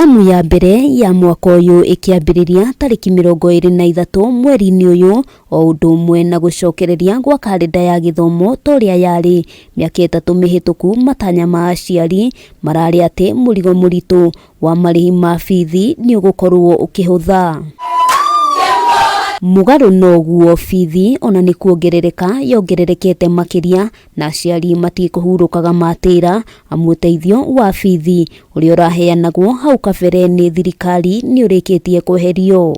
Tamu ya mbere ya mwaka ũyũ ĩkĩambĩrĩria tarĩki 23 mweri-inĩ ũyũ, o ũndũ ũmwe na gũcokereria gwa karenda ya gĩthomo ta ũrĩa yarĩ mĩaka 3 mĩhĩtũku. Matanya ma aciari mararĩ atĩ mũrigo mũritũ wa marĩhi ma bithi nĩ ũgũkorwo ũkĩhũtha. Mũgarũ noguo, bithi ona nĩ kuongerereka yongererekete makĩria, na aciari matikũhurũkaga matĩra, amu ũteithio wa bithi ũrĩa ũraheanagwo hau kabere nĩ thirikari nĩ ũrĩkĩtie kweherio.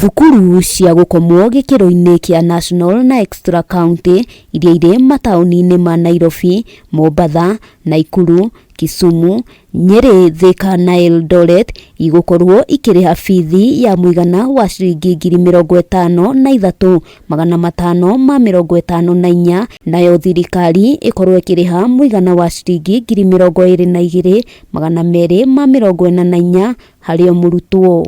Thukuru cia gũkomwo gĩkĩro-inĩ kĩa national na extra county iria irĩ mataũni-inĩ ma Nairobi, Mombatha, Naikuru, Kisumu, Nyeri, Thika na Eldoret igũkorwo ikĩrĩha bithi ya mũigana wa ciringi 53,554, nayo thirikari ĩkorwo ĩkĩrĩha mũigana wa ciringi 22,244 harĩ o mũrutwo.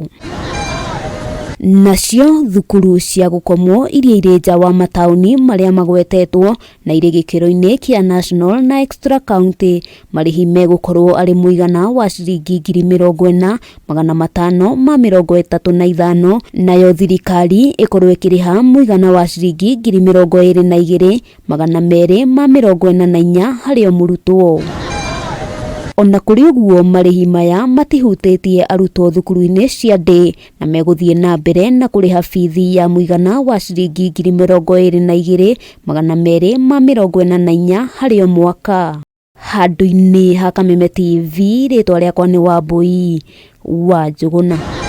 Nacio thukuru cia gũkomwo iria irĩ nja wa mataũni marĩa magwetetwo na irĩ gĩkĩro-inĩ kĩa national na extra county, marĩhi megũkorwo arĩ mũigana wa ciringi 40,535, nayo thirikari ĩkorwo ĩkĩrĩha mũigana wa ciringi 22,244 harĩ o mũrutwo. Ona kũrĩ ũguo, marĩhi maya matihutĩtie arutwo thukuru-inĩ cia ndĩ, na megũthiĩ na mbere na kũrĩha bithi ya mũigana wa ciringi 22,244 harĩ o mwaka. Handũ-inĩ ha Kameme TV, rĩtwa rĩakwa nĩ Wambui wa Njũgũna.